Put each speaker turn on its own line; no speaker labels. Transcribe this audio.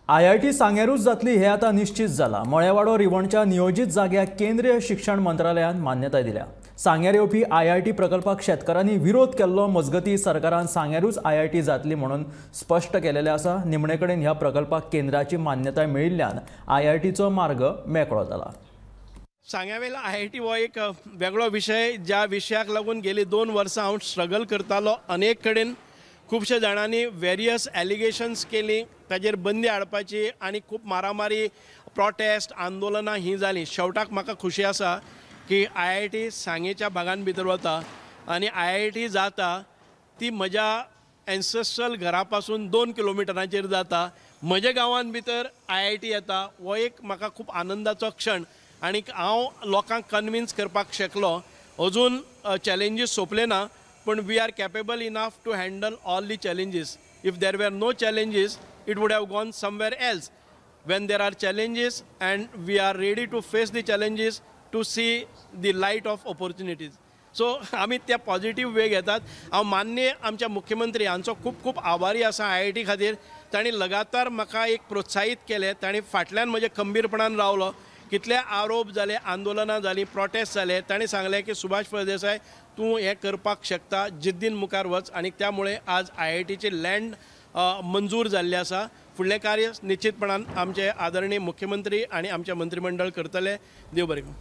IIT सांग्यारूच जातली हे आतां निश्चित जाला। मळेवाडो रिवणच्या नियोजीत जाग्याक केंद्रीय शिक्षण मंत्रालयान मान्यताय दिल्या। सांग्यार येवपी आयआयटी प्रकल्पाक शेतकारांनी विरोध केल्लो। मजगती सरकारान सांग्यारूच आयआयटी जातली म्हणून स्पष्ट केलेलें आसा। निमणे कडेन ह्या प्रकल्पाक केंद्राची मान्यताय मेळिल्ल्यान आयआयटीचो मार्ग मेकळो जाला।
सांग्यावेलो आयआयटी हो एक वेगळो विशय, ज्या विशयाक लागून गेली 2 वर्सां हांव स्ट्रगल करतालो। अनेक कडेन खुबशे जाणांनी वेरियस एलिगेशन्स केली, ताजेर बंदी हाडपाची आनी खूब मारामारी, प्रोटेस्ट, आंदोलनां ही जालीं। शेवटाक म्हाका खुशी आसा की आयआयटी सांगेच्या भागान भितर वता आनी आयआयटी जाता ती म्हज्या एन्सेस्ट्रल घरा पासून 2 किलोमिटरांचेर जाता। म्हज्या गांवान भितर आयआयटी येता हो एक म्हाका खूब आनंदाचो क्षण आनी हांव लोकांक कन्विन्स करपाक शकलो। अजून चॅलेंजीस सोंपले ना, पण we are capable enough to handle all the challenges. If there were no challenges, it would have gone somewhere else. When there are challenges and we are ready to face the challenges to see the light of opportunities. So आमी त्या positive way घेतात। हांव मान्य आमच्या मुख्यमंत्री हांचो खूब खूब आभारी आसा आयआयटी खातीर। तांणी लगातार म्हाका एक प्रोत्साहीत केलें, तांणी फाटल्यान म्हजे खंबीरपणान रावलो। कितले आरोप जाले, आंदोलनां जालीं, प्रोटेस्ट जाले, तांणी सांगलें की सुभाष फळदेसाय तूं हें करपाक शकता, जिद्दीन मुखार वच। आनी त्यामुळे आज आयआयटीची लँड मंजूर जाल्ली आसा। फुडलें कार्य निश्चितपणान आमचे आदरणीय मुख्यमंत्री आनी आमचें मंत्रीमंडळ करतले। देव बरें करूं।